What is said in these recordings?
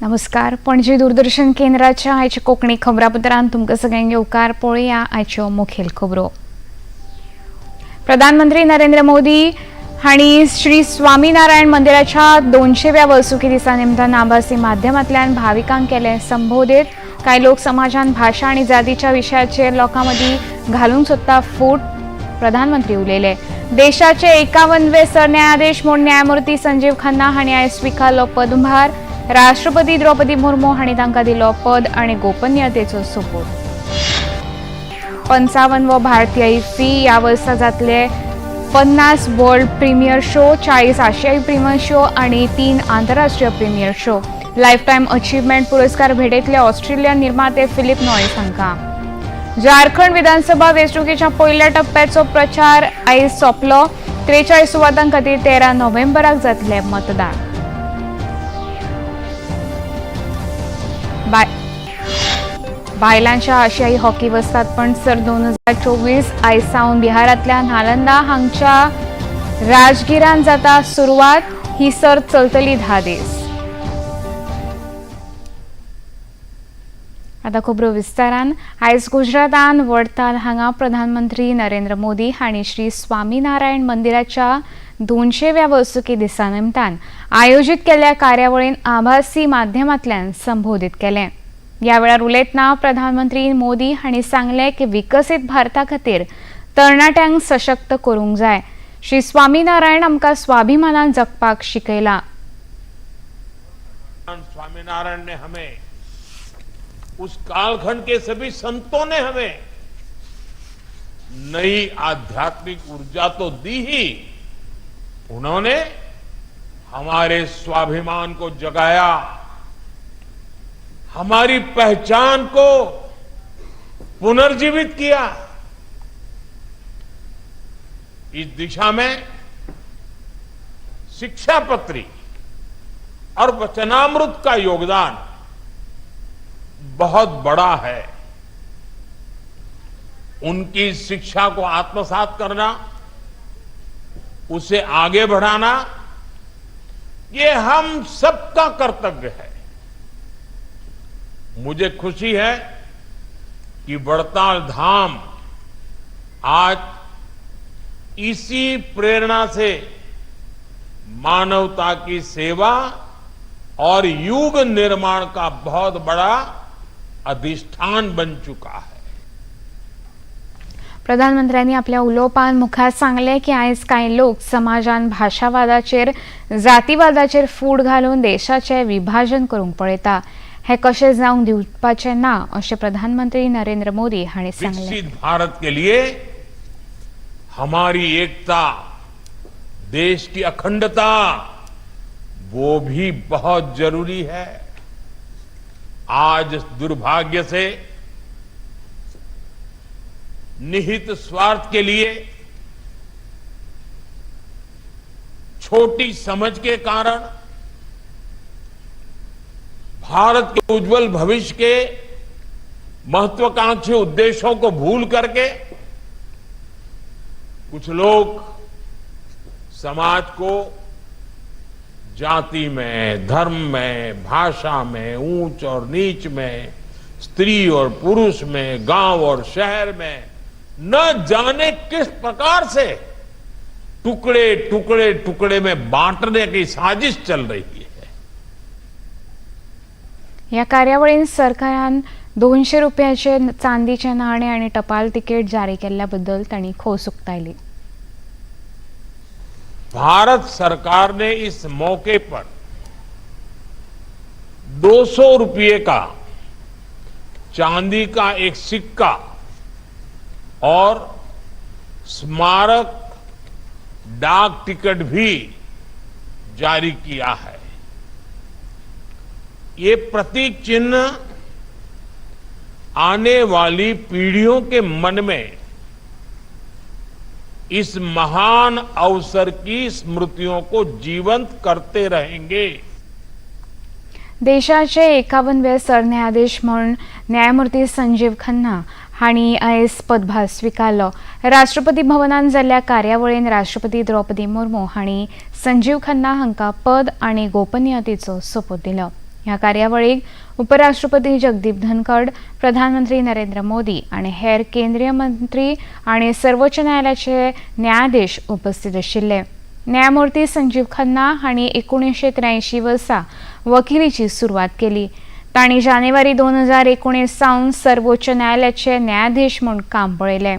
नमस्कार. पणजी दूरदर्शन केंद्राच्या आयच्या कोंकणी खबरापत्रांत तुमकां सगळ्यांक येवकार. पळोवया आयच्यो मुखेल खबरो. प्रधानमंत्री नरेंद्र मोदी हांणी श्री स्वामीनारायण मंदिराच्या 200व्या वर्सुकी दिसा निमतान आभासी माध्यमांतल्यान भाविकांक केले संबोधीत. कांय लोक समाजान भाशा आनी जातीच्या विशयाचेर लोकां मदीं घालूंक सोदता फूट, प्रधानमंत्री उलयले. देशाचे 51वे सरन्यायाधीश म्हूण न्यायमूर्ती संजीव खन्ना हांणी आयज स्विकारलो पदभार. राष्ट्रपती द्रौपदी मुर्मू हांणी तांकां दिलो पद आनी गोपनीयतेचो सोपूत. 55वो भारतीय इफ्फी. ह्या वर्सा जातले 50 वर्ल्ड प्रीमियर शो, 40 आशियाई प्रीमियर शो आणि 3 आंतरराष्ट्रीय premiere show. Lifetime achievement पुरस्कार भेटयतले ऑस्ट्रेलियन निर्माते फिलिप नॉरिस हांकां. झारखंड विधानसभा वेंचणुकेच्या पयल्या टप्प्याचो प्रचार आयज सोंपलो. 43 सुवातां खातीर 13 नोव्हेंबराक जातले मतदान. बायलांच्या आशियाई हॉकी वस्तादपण सर 2024 आयज सावन बिहारांतल्या नालंदा हांगच्या राजगिरान जाता सुरवात. ही सर्त चलतली 10 दीस. आता खबरो विस्तारान. आयज गुजरातान वडताल हांगा प्रधानमंत्री नरेंद्र मोदी हांणी श्री स्वामीनारायण मंदिराच्या 200व्या वर्सुकी दिसा निमतान आयोजीत केल्ल्या कार्यावळीन आभासी माध्यमांतल्यान संबोधीत केलें. ह्या वेळार उलयतना प्रधानमंत्री मोदी हांणी सांगलें की विकसीत भारता खातीर तरणाट्यांक सशक्त करूंक जाय. श्री स्वामीनारायण आमकां स्वाभिमानान जगपाक शिकयला. स्वामीनारायण ने हमें, उस कालखंड के सभी संतों ने हमें नई आध्यात्मिक ऊर्जा तो दी ही, उन्होंने हमारे स्वाभिमान को जगाया, हमारी पहचान को पुनर्जीवित किया। इस दिशा में शिक्षा पत्री और वचनामृत का योगदान बहुत बड़ा है। उनकी शिक्षा को आत्मसात करना, उसे आगे बढ़ाना, ये हम सबका कर्तव्य है। मुझे खुशी है कि वड़ताल धाम आज इसी प्रेरणा से मानवता की सेवा और युग निर्माण का बहुत बड़ा अधिष्ठान बन चुका है। प्रधानमंत्र्यांनी आपल्या उलोवपान मुखार सांगलें की आयज कांय लोक समाजान भाशावादाचेर, जातीवादाचेर फूट घालून देशाचें विभाजन करूंक पळयता. हें कशें जावंक दिवपाचें ना, अशें प्रधानमंत्री नरेंद्र मोदी हांणी सांगलें. विकसित भारत के लिए हमारी एकता, देश की अखंडता, वो भी बहुत जरूरी है। आज दुर्भाग्य से निहित स्वार्थ के लिए, छोटी समझ के कारण, भारत के उज्जवल भविष्य के महत्वाकांक्षी उद्देश्यों को भूल करके कुछ लोग समाज को जाति में, धर्म में, भाषा में, ऊंच और नीच में, स्त्री और पुरुष में, गांव और शहर में, न जाने किस प्रकार से टुकड़े टुकड़े टुकड़े में बांटने की साजिश चल रही है। ह्या कार्यावळीन सरकारान 200 रुपयाचे चांदीचे नाणे आनी टपाल तिकेट जारी केल्ल्या बद्दल तांणी खोस उक्तायली. भारत सरकार ने इस मौके पर 200 रुपये का चांदी का एक सिक्का और स्मारक डाक टिकट भी जारी किया है। ये प्रतीक चिन्ह आने वाली पीढ़ियों के मन में इस महान अवसर की स्मृतियों को जीवंत करते रहेंगे। देशाचे 51वे सरन्यायाधीश म्हूण न्यायमूर्ती संजीव खन्ना हांणी आयज पदभार स्विकारलो. राष्ट्रपती भवनान जाल्ल्या कार्यावळीन राष्ट्रपती द्रौपदी मुर्मू हांणी संजीव खन्ना हांकां पद आनी गोपनीयतेचो सोपूत दिलो. ह्या कार्यावळीक उपराष्ट्रपती जगदीप धनखड, प्रधानमंत्री नरेंद्र मोदी आनी हेर केंद्रीय मंत्री आनी सर्वोच्च न्यायालयाचे न्यायाधीश उपस्थित आशिल्ले. न्यायमूर्ती संजीव खन्ना हांणी 1983 वर्सा वकिलीची सुरवात केली. तांणी जानेवारी 2019 सावन सर्वोच्च न्यायालयाचे न्यायाधीश म्हूण काम पळयलें.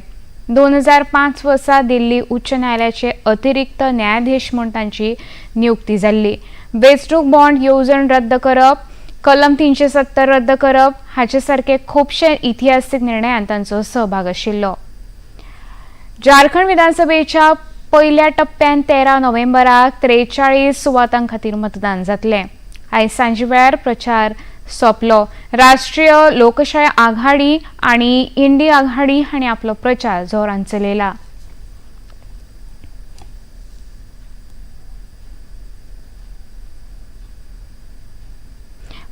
2005 वर्सा दिल्ली उच्च न्यायालयाचे अतिरिक्त न्यायाधीश म्हूण तांची नियुक्ती जाल्ली. वेंचणूक बॉन्ड येवजण रद्द करप, कलम 370 रद्द करप हाचे सारके खुबशे इतिहासीक निर्णयांत तांचो सहभाग आशिल्लो. झारखंड विधानसभेच्या पयल्या टप्प्यान 13 नोव्हेंबराक 43 सुवातां खातीर मतदान जातलें. आयज सांजे वेळार प्रचार सोंपलो. राष्ट्रीय लोकशाय आघाडी आनी इंडी आघाडी हांणी आपलो प्रचार जोरान चलयला.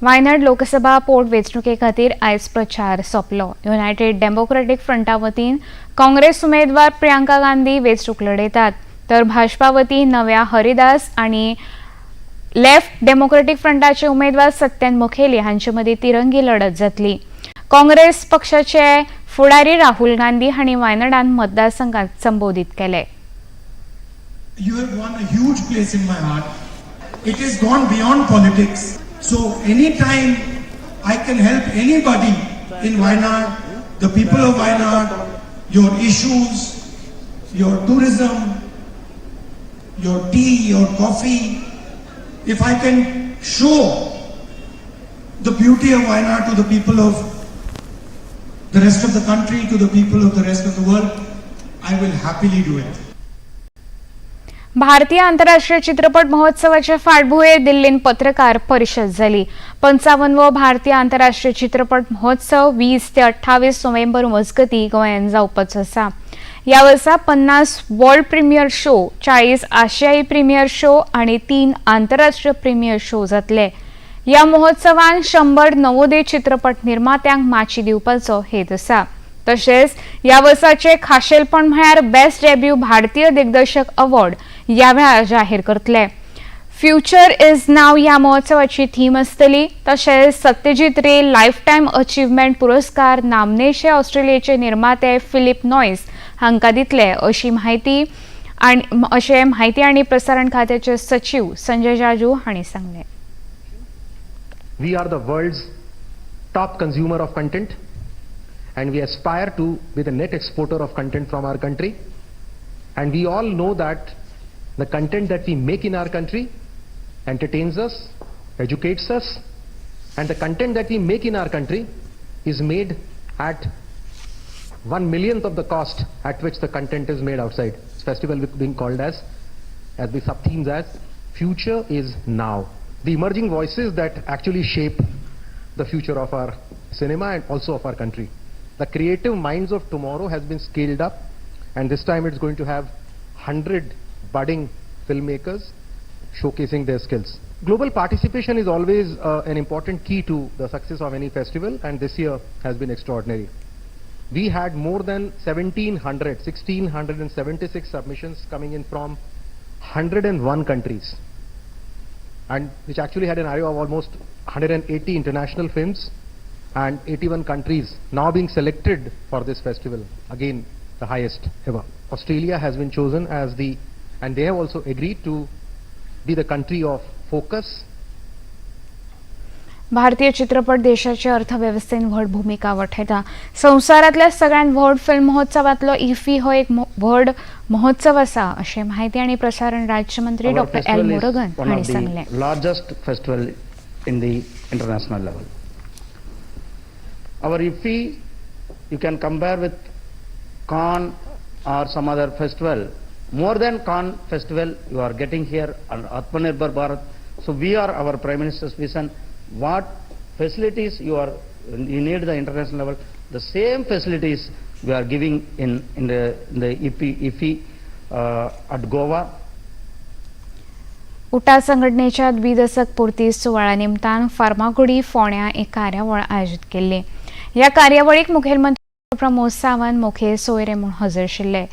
वायनाड लोकसभा पोट वेंचणुके खातीर आयज प्रचार सोंपलो. युनायटेड डेमोक्रेटीक फ्रंटा वतीन काँग्रेस उमेदवार प्रियांका गांधी वेंचणूक लढयतात, तर भाजपा वतीन नव्या हरिदास आनी लेफ्ट डेमोक्रेटीक फ्रंटाचे उमेदवार सत्यन मुखेली हांचे मदीं तिरंगी लढत जातली. काँग्रेस पक्षाचे फुडारी राहुल गांधी हांणी वायनाडान मतदारसंघात संबोधीत केले. You have won a huge place in my heart. It has gone beyond politics. So anytime I can help anybody in Wayanad, the people of Wayanad, your issues, your tourism, your tea, your coffee, if I can show the beauty of Wayanad to the people of the rest of the country, to the people of the rest of the world, I will happily do it. भारतीय आंतरराष्ट्रीय चित्रपट महोत्सवाच्या फाटभुंयेर दिल्लीन पत्रकार परिशद जाली. 55वो भारतीय आंतरराष्ट्रीय चित्रपट महोत्सव 20 ते 28 नोव्हेंबर मजगतीं गोंयांत जावपाचो आसा. ह्या वर्सा 50 वर्ल्ड प्रिमियर शो, 40 आशियाई प्रिमियर शो आनी 3 आंतरराष्ट्रीय प्रिमियर शो जातले. ह्या महोत्सवान 100 नवोदय चित्रपट निर्मात्यांक माची दिवपाचो हेत आसा. तशेंच ह्या वर्साचे खाशेलपण म्हळ्यार बेस्ट डेब्यू भारतीय दिग्दर्शक अवॉर्ड ह्या वेळार जाहीर करतले. फ्युचर is नाव ह्या महोत्सवाची थीम आसतली. तशेंच सत्यजीत रे लायफ टायम अचिव्हमेंट पुरस्कार नामनेचे ऑस्ट्रेलियेचे निर्माते फिलीप नॉयस हांकां दितले, अशें म्हायती आनी प्रसारण खात्याचे सचीव संजय जाजू हांणी सांगलें. We are the world's top consumer of content and we aspire to be the net exporter of content from our country. And we all know that the content that we make in our country entertains us, educates us, and the content that we make in our country is made at 1/1,000,000th of the cost at which the content is made outside. This festival being called as the sub-themes as Future is Now. The emerging voices that actually shape the future of our cinema and also of our country. The creative minds of tomorrow has been scaled up, and this time it's going to have 100 budding filmmakers showcasing their skills. Global participation is always an important key to the success of any festival, and this year has been extraordinary. We had more than 1,700, 1,676 submissions coming in from 101 countries, and which actually had an array of almost 180 international films and 81 countries now being selected for this festival, again the highest ever. Australia has been chosen as the, and they have also agreed to be the country of focus. भारतीय चित्रपट देशाच्या अर्थवेवस्थेन व्हड भुमिका वठयता. संवसारांतल्या सगळ्यात व्हड film महोत्सवांतलो IFFI हो एक व्हड महोत्सव आसा, अशें म्हायती आनी प्रसारण राज्यमंत्री Our doctor L festival is Murugan one हांणी of the सांगलें. Largest festival in the international level. Our IFFI, you can compare with Cannes or some other festival. More than Cannes festival, you are getting here on Atmanirbhar Bharat. So we are our Prime Minister's vision. What facilities you need the international level, the same facilities we are giving in the IFFI at Goa. उटा संघटनेच्या द्विदशक पूर्ती सुवाळ्या निमतान फार्मागुडी फोंड्या एक कार्यावळ आयोजीत केल्ली. ह्या कार्यावळीक मुखेलमंत्री प्रमोद सावंत मुखेल सोयरे म्हूण हजर आशिल्ले.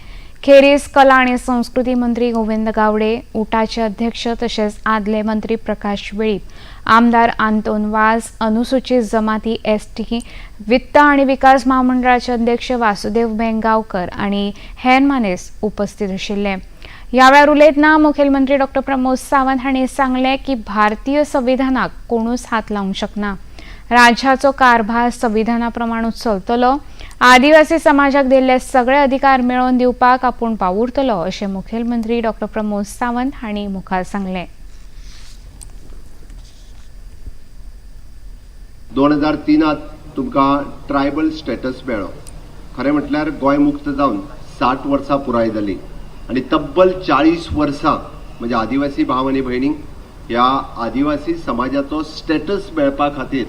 खेरीज कला आनी संस्कृती मंत्री गोविंद गावडे, उटाचे अध्यक्ष तशेंच आदले मंत्री प्रकाश वेळीप, आमदार आंतोन वाज, अनुसूचित जमाती एसटी वित्त आनी विकास म्हामंडळाचे अध्यक्ष वासुदेव बेंगावकर आनी हेर मानेस उपस्थित आशिल्ले. ह्या वेळार उलयतना मुखेलमंत्री डॉ प्रमोद सावंत हांणी सांगलें की भारतीय संविधानाक कोणूच हात लावंक शकना. राज्याचो कारभार संविधाना प्रमाणूच चलतलो. आदिवासी समाजाक दिल्ले सगळे अधिकार मेळोवन दिवपाक आपूण वावुरतलो अशें मुखेलमंत्री डॉ प्रमोद सावंत हांणी मुखार सांगलें. 2003 तुमकां ट्रायबल स्टेटस मेळ्ळो. खरें म्हटल्यार गोंय मुक्त जावन 60 वर्सां पुराय जाली आनी तब्बल 40 वर्सां म्हणजे आदिवासी भाव आनी भयणींक ह्या आदिवासी समाजाचो स्टेटस मेळपा खातीर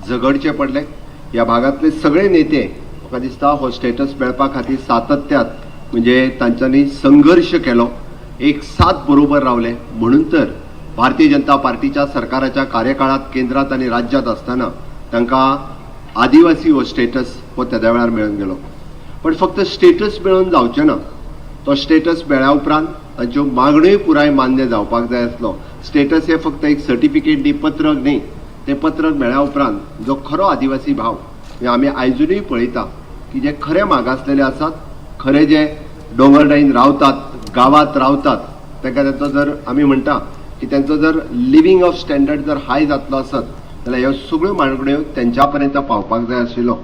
झगडचें पडलें. ह्या भागांतले सगळे नेते म्हाका दिसता हो स्टेटस मेळपा खातीर सातत्यात म्हणजे तांच्यांनी संघर्श केलो, एक साथ बरोबर रावले. म्हणून तर भारतीय जनता पार्टीच्या सरकाराच्या कार्यकाळात केंद्रात आनी राज्यात आसतना तांकां आदिवासी हो स्टेटस हो तेद्या वेळार मेळून गेलो. पण फक्त स्टेटस मेळून जावचें ना, तो स्टेटस मेळ्ळ्या उपरांत तांच्यो मागण्योय पुराय मान्य जावपाक जाय आसलो. स्टेटस हे फक्त एक सर्टिफिकेट न्ही, पत्रक न्ही. तें पत्रक मेळ्ळ्या उपरांत जो खरो आदिवासी भाव हे आमी आयजूनय पळयता की जे खरे मागासलेले आसात, खरे जे दोंगरडाईन रावतात, गांवांत रावतात, तांकां तांचो जर आमी म्हणटा की तांचो जर लिवींग ऑफ स्टँडर्ड जर हाय जातलो आसत जाल्यार ह्यो सगळ्यो मागण्यो तेंच्या पर्यंत पावपाक जाय आशिल्लो.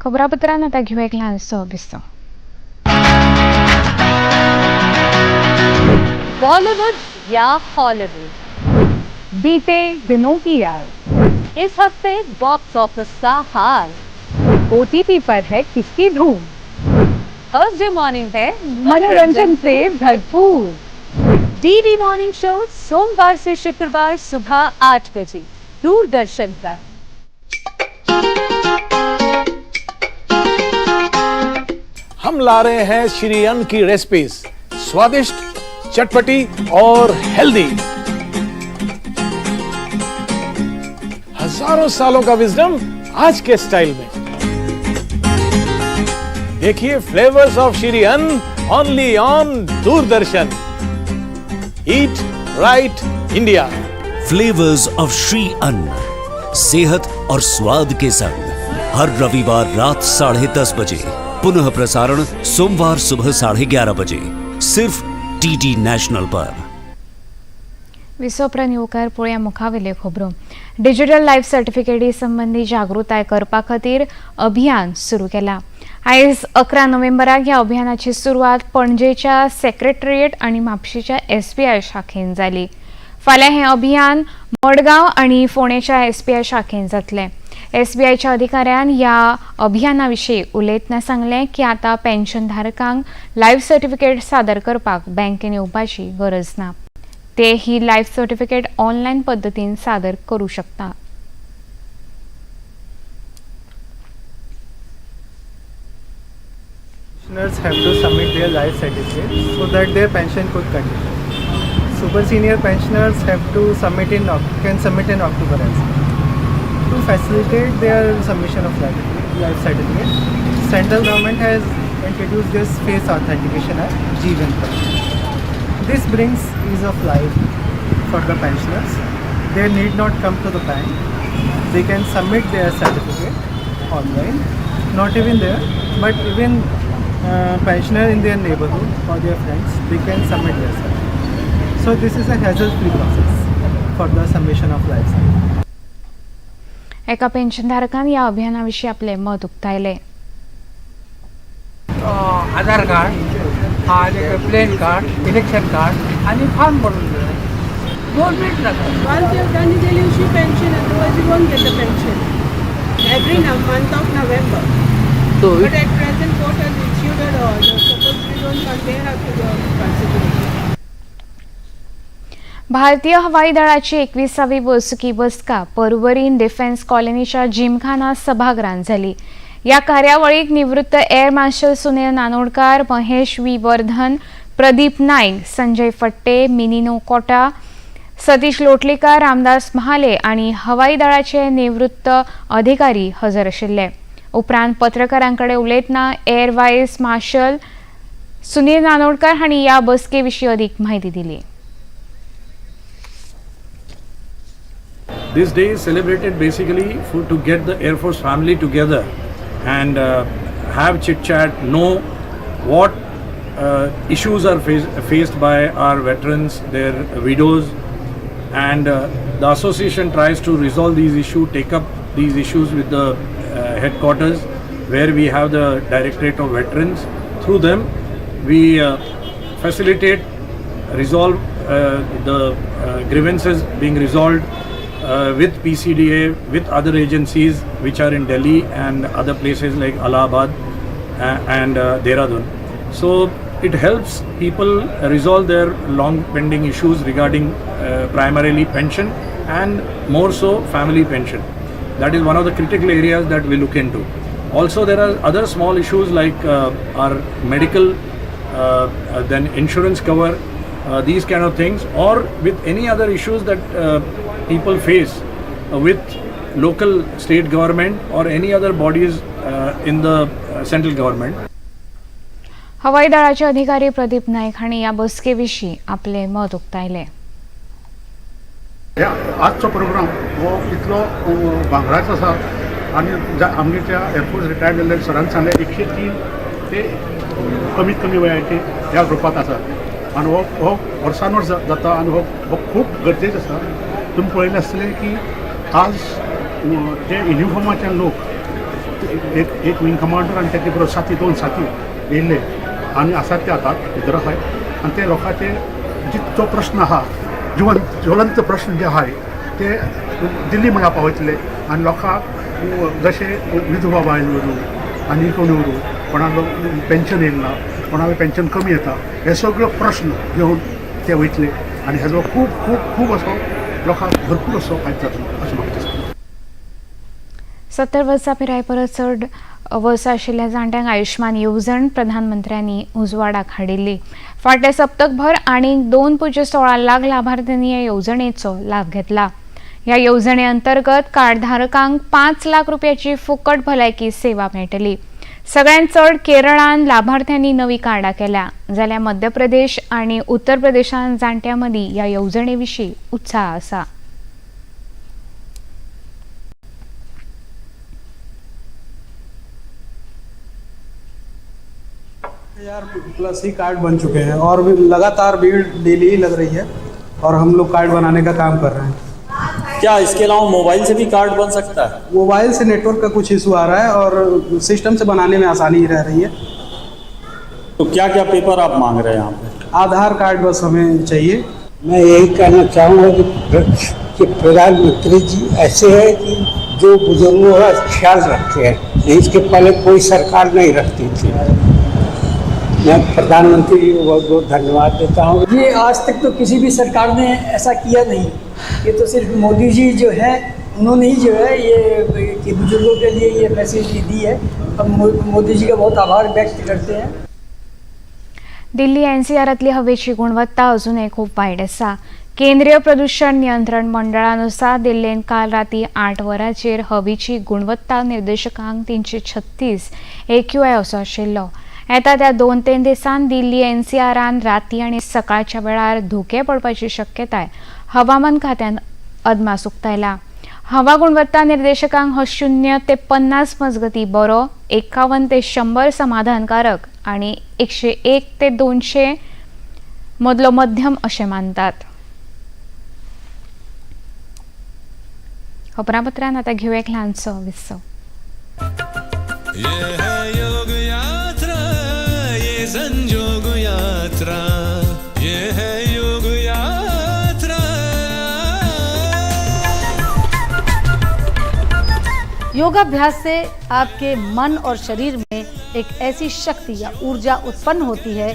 खबरापत्रान आतां घेवया एक ल्हानसो विसव. बॉलीवुड या हॉलीवुड, बीते दिनों की याद, इस हफ्ते बॉक्स ऑफिस का हाल, ओटीटी पर है किसकी धूम, थर्सडे मॉर्निंग है मनोरंजन से भरपूर, डीडी मॉर्निंग शो सोमवार से शुक्रवार सुबह 8 बजे दूरदर्शन पर. हम ला रहे हैं श्री अन्न की रेसिपीज, स्वादिष्ट, चटपटी और हेल्दी. हजारों सालों का विजडम आज के स्टाइल में. देखिए flavours of Shri Anna only on Doordarshan. Eat right India. Flavours of Shri Anna, सेहत और स्वाद के संग हर रविवार रात 10:30 बजे, पुनः प्रसारण सोमवार सुबह 11:30 बजे, सिर्फ डीडी नेशनल पर. विसोप्र येवकार पळोवया मुखावेल्यो खबरो. डिजिटल लायफ सर्टिफिकेटी संबंदी जागृताय करपा खातीर अभियान सुरू केलां. आयज 11 नोव्हेंबराक ह्या अभियानाची सुरवात पणजेच्या सेक्रेटरिएट आनी म्हापशेच्या एसबीआय शाखेन जाली. फाल्यां हें अभियान मडगांव आनी फोंडेच्या एसबीआय शाखेन जातलें. एसबीआयच्या अधिकाऱ्यान ह्या अभियाना विशीं उलयतना सांगलें की आतां पेन्शनधारकांक लायफ सर्टिफिकेट सादर करपाक बँकेन येवपाची गरज ना. ते ही लायफ सर्टिफिकेट ऑनलायन पद्दतीन सादर करू शकता. Pensioners have to submit their life certificate so that their pension could continue. Super senior pensioners have to submit in can submit in October as well. To facilitate their submission of life certificate, central government has introduced this face authentication app, Jeevan Pramaan. This brings ease of life for the pensioners. They need not come to the bank. They can submit their certificate online. Not even there, but even pensioner in their neighborhood or their friends, they can submit their certificate. So this is a hassle-free process for the submission of life certificate. एका पेन्शनधारकान ह्या अभियाना विशीं आपलें मत उक्तायलें. आधार card आणि plan card, election card आणि form भरून दिला. 2 मिनिट लागतात. Once you have done it, they'll issue pension. Otherwise, you won't get the pension. Every month of November. So But at present, court has issued an order. Suppose we don't come, they have to go consideration. भारतीय हवाई दळाची 21वी वर्सुकी बसका Porvorim defence कॉलनीच्या जिमखाना सभागृहांत जाली. ह्या कार्यावळीक निवृत्त air marshal Sunil Nanodkar, Mahesh V Vardhan, Pradeep Naik, Sanjay Fatte, Minino Cota, Satish Lotlikar, Ramdas Mahale आनी हवाई दळाचे निवृत्त अधिकारी हजर आशिल्ले. उपरांत पत्रकारां कडेन उलयतना एअर वायस मार्शल सुनील नानोडकर हांणी ह्या बसके विशीं अदीक म्हायती दिली. This day is celebrated basically to get the Air Force family together and have chit chat, know what issues are faced by our veterans, their widows, and the association tries to resolve these issues, take up these issues with the headquarters where we have the Directorate of Veterans. Through them, we facilitate, resolve the grievances being resolved with PCDA, with other agencies which are in Delhi and other places like Allahabad and Dehradun. So it helps people resolve their long pending issues regarding primarily pension and more so family pension. That is one of the critical areas that we look into. Also, there are other small issues like our medical, then insurance cover, these kind of things, or with any other issues that people face with local state government or any other bodies in the central government. हवाई दळाचे अधिकारी प्रदीप नाईक हांणी ह्या बसके विशीं आपले मत उक्तायलें. ह्या आजचो प्रोग्राम हो इतलो भांगराचो आसा आनी आमगे त्या एअरफोर्स रिटायर्ड जाल्ले सरान सांगलें 103 ते कमीत कमी वयाचे ह्या ग्रुपांत आसा आनी हो हो वर्सान वर्स जाता आनी हो हो खूब गरजेचो आसा. तुमी पळयलें आसतलें की आज जे युनिफॉर्माचे लोक एक एक विंग कमांडर आनी तेजे बरोबर साथी दोन साथी येयल्ले आनी आसात ते आतां भितर आसाय आनी ते लोकांचे जितो प्रश्न आहा जिवन ज्वलंत प्रश्न जे आहाय ते दिल्ली म्हळ्यार पावयतले आनी लोकांक जशें विधवा बायल उरूं आनी कोण उरूं कोणाक पेन्शन येयलें ना कोणाक पेन्शन कमी येता हे सगळे प्रश्न घेवन ते वयतले आनी हेजो खूब खूब खूब असो लोकांक भरपूर असो फायदो जातलो अशें म्हाका दिसता. 70 वर्सां पिराये परस चड वर्सां आशिल्ल्या जाणट्यांक आयुष्मान येवजण प्रधानमंत्र्यांनी उजवाडाक हाडिल्ली. फाटल्या सप्तकभर आनीक 2.16 लाख लाभार्थ्यांनी ह्या येवजणेचो लाभ घेतला. ह्या येवजणे अंतर्गत कार्डधारकांक 5 लाख रुपयाची फुकट भलायकी सेवा मेळटली. सगळ्यांत चड केरळान लाभार्थ्यांनी नवी कार्डां केल्या, जाल्यार मध्य प्रदेश आनी उत्तर प्रदेशान जाणट्यां मदीं ह्या येवजणे विशीं उत्साह आसा. प्लस ही कार्ड बन चुके हैं और लगातार भीड़ डेली ही लग रही है और हम लोग कार्ड बनाने का काम कर रहे हैं. क्या इसके अलावा मोबाइल से भी कार्ड बन सकता है? मोबाइल से नेटवर्क का कुछ इशू आ रहा है और सिस्टम से बनाने में आसानी रह रही है. तो क्या क्या पेपर आप मांग रहे हैं यहाँ पे? आधार कार्ड बस हमें चाहिए. मैं यही कहना चाहूँगा कि प्रधानमंत्री जी ऐसे हैं कि जो बुजुर्गों का ख्याल रखते हैं, नहीं इसके पहले कोई सरकार नहीं रखती थी. मैं प्रधानमंत्री जी को बहुत बहुत धन्यवाद देता हूँ. ये आज तक तो किसी भी सरकार ने ऐसा किया नहीं, ये तो सिर्फ मोदी जी जो है उन्होंने ही जो है ये कि बुजुर्गों के लिए ये फैसिलिटी दी है. हम मोदी जी का बहुत आभार व्यक्त करते हैं. दिल्ली एनसीआरांतली हवेची गुणवत्ता अजूनय खूब वायट आसा. केंद्रीय प्रदूषण नियंत्रण मंडळानुसार दिल्लीन काल राती 8 वरांचेर हवेची गुणवत्ता निर्देशकांक 336 AQI असो आशिल्लो. येता त्या 2-3 दिसान दिल्ली एनसीआरान राती आनी सकाळच्या वेळार धोके पडपाची शक्यताय हवामान खात्यान अदमास उक्तायला. हवा गुणवत्ता निर्देशकांक हो 0 ते 50 मजगती बरो, 51 ते 100 समाधानकारक आनी 101 ते 200 मदलो मध्यम अशें मानतात. खबरापत्रान आतां घेवया एक ल्हानसो विसव. ये है योग यात्रा, ये संजोग यात्रा, ये है योग यात्रा. योगाभ्यास से आपके मन और शरीर में एक ऐसी शक्ति या ऊर्जा उत्पन्न होती है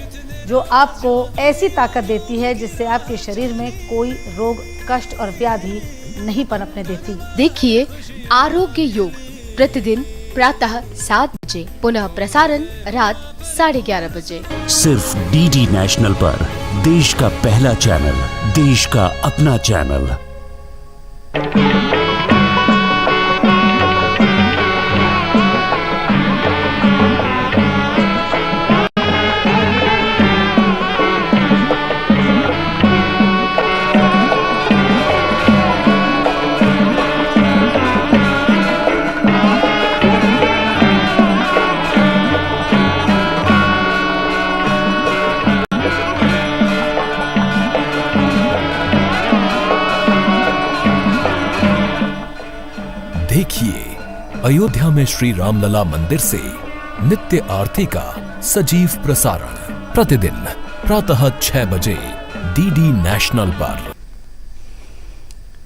जो आपको ऐसी ताकत देती है जिससे आपके शरीर में कोई रोग, कष्ट और व्याधि नहीं पनपने देती। देखिए आरोग्य योग प्रतिदिन प्रातः 7 बजे, पुनः प्रसारण रात 11:30 बजे, सिर्फ डीडी नेशनल पर। देश का पहला चैनल, देश का अपना चैनल। देखिए अयोध्या में श्री रामलला मंदिर से नित्य आरती का सजीव प्रसारण प्रतिदिन प्रातः 6 बजे डीडी नेशनल पर।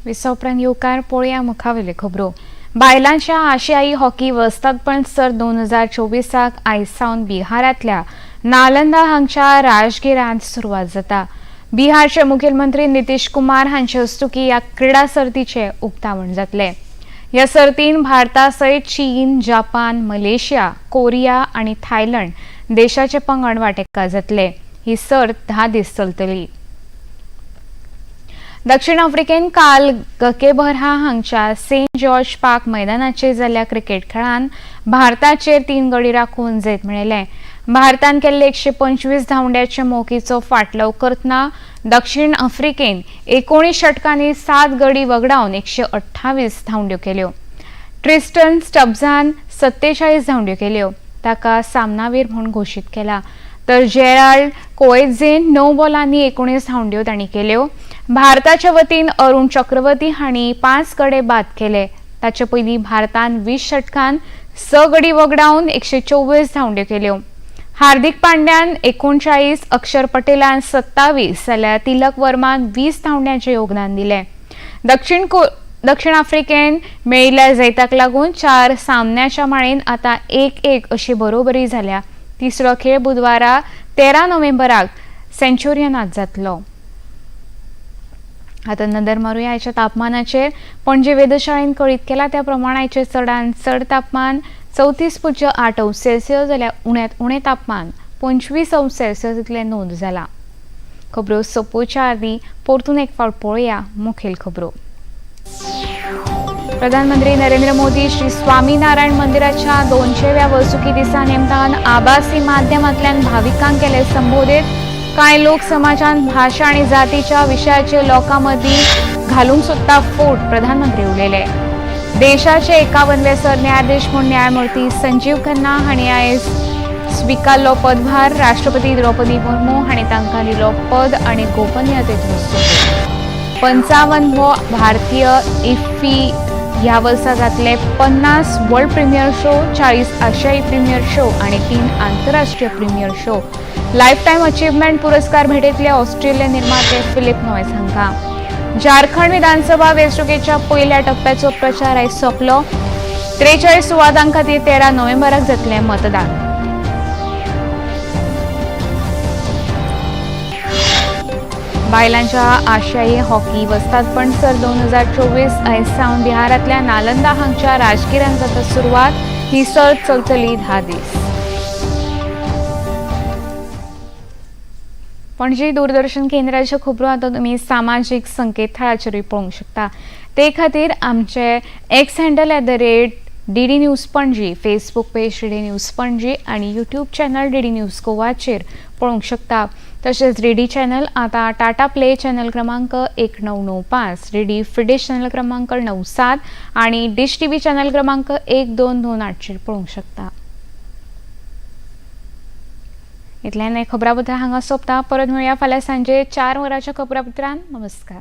विसव उपरांत येवकार पळोवया मुखावेल्यो खबरो। बायलांच्या आशियाई हॉकी वस्तादपण सर्त 2024 आयज सावन बिहारांतल्या नालंदा हांगच्या राजगिरांत सुरवात जाता। बिहारचे मुखेलमंत्री नितीश कुमार हांचे हस्तुकी ह्या क्रिडा सर्तीचें उक्तावण जातलें। ह्या सर्तीन भारता सयत चीन, जापान, मलेशिया, कोरिया आनी थायलंड देशाचे पंगड वांटेकार जातले। ही सर्त 10 दीस चलतली। दक्षिण आफ्रिकेन काल गकेबरहा हांगच्या सेंट जॉर्ज पार्क मैदानाचेर जाल्ल्या क्रिकेट खेळान भारताचेर 3 गडी राखून जैत मेळयलें। भारतान केल्ले 125 धांवड्याचे मोखीचो फाटलाव करतना दक्षिण आफ्रिकेन 19 षटकांनी 7 गडी वगडावन 128 धांवड्यो केल्यो। ट्रिस्टन स्टब्सान 47 धांवड्यो केल्यो, ताका सामनावीर म्हूण घोशीत केला। तर जेराल्ड कोएत्झेन 9 बॉलांनी 19 धांवड्यो तांणी केल्यो। भारताच्या वतीन अरुण चक्रवर्ती हांणी 5 गडे बाद केले। ताचे पयलीं भारतान 20 षटकान 6 गडी वगडावन 124 धांवड्यो केल्यो। हार्दिक पांड्यान 39, अक्षर पटेलान 27 जाल्यार तिलक वर्मान 20 धांवड्यांचें योगदान दिलें। दक्षिण आफ्रिकेन मेळिल्ल्या जैताक लागून 4 सामन्याच्या माळेन आतां 1-1 अशी बरोबरी जाल्या। तिसरो खेळ बुधवारा 13 नोव्हेंबराक सेंच्युरियनात जातलो। आतां नदर मारुया आयच्या तापमानाचेर। पणजे वेधशाळेन कळीत केला त्या प्रमाण आयचें चडांत चड तापमान 34.8 अंश सेल्सियस जाल्यार उण्यांत उणें तापमान 25 अंश सेल्सियस इतलें नोंद जालां। खबरो सोंपोवच्या आदीं परतून एक फावट पळोवया मुखेल खबरो। प्रधानमंत्री नरेंद्र मोदी श्री स्वामीनारायण मंदिराच्या 200व्या वर्सुकी दिसा निमतान आभासी माध्यमांतल्यान भाविकांक केले संबोधित। कांय लोक समाजान भाशा आनी जातीच्या विशयाचेर लोकां मदीं घालूंक सोदता फूट, प्रधानमंत्री उलयले। देशाचे 51वे सरन्यायाधीश म्हूण न्यायमूर्ती संजीव खन्ना हांणी आयज स्विकारलो पदभार। राष्ट्रपती द्रौपदी मुर्मू हांणी तांकां दिलो पद आनी गोपनीयतेचो सोपूत। 55वो भारतीय इफ्फी ह्या वर्सा जातले 50 वर्ल्ड प्रीमियर शो, 40 आशियाई प्रीमियर शो आनी 3 आंतरराष्ट्रीय प्रीमियर शो। लायफटायम अचिव्हमेंट पुरस्कार भेटयतले ऑस्ट्रेलियन निर्माते फिलिप नॉयस हांकां। झारखंड विधानसभा वेंचणुकेच्या पयल्या टप्प्याचो प्रचार आयज सोंपलो। 43 सुवातां खातीर 13 नोव्हेंबराक जातलें मतदान। बायलांच्या आशियाई हॉकी वस्तादपण सर्त 2024 आयज सावन बिहारांतल्या नालंदा हांगच्या राजगिरांत जाता सुरवात। ही सर्त चलतली 10 दीस। पणजी दूरदर्शन केंद्राच्यो खबरो आतां तुमी सामाजीक संकेतथळाचेरूय पळोवंक शकता। ते खातीर आमचे X handle @DD News Panaji, Facebook page DD News Panaji आनी यूट्यूब चॅनल डीडी न्यूज गोवाचेर पळोवंक शकता। तशेंच डीडी चॅनल आतां टाटा प्ले चॅनल क्रमांक 1995, डीडी फिडिश चॅनल क्रमांक 97 आनी डिश टीव्ही चॅनल क्रमांक 1228चेर पळोवंक शकता। इतल्यान खबरापत्रां हांगा सोंपता। परत मेळया फाल्यां सांजे 4 वरांच्या खबरापत्रान। नमस्कार।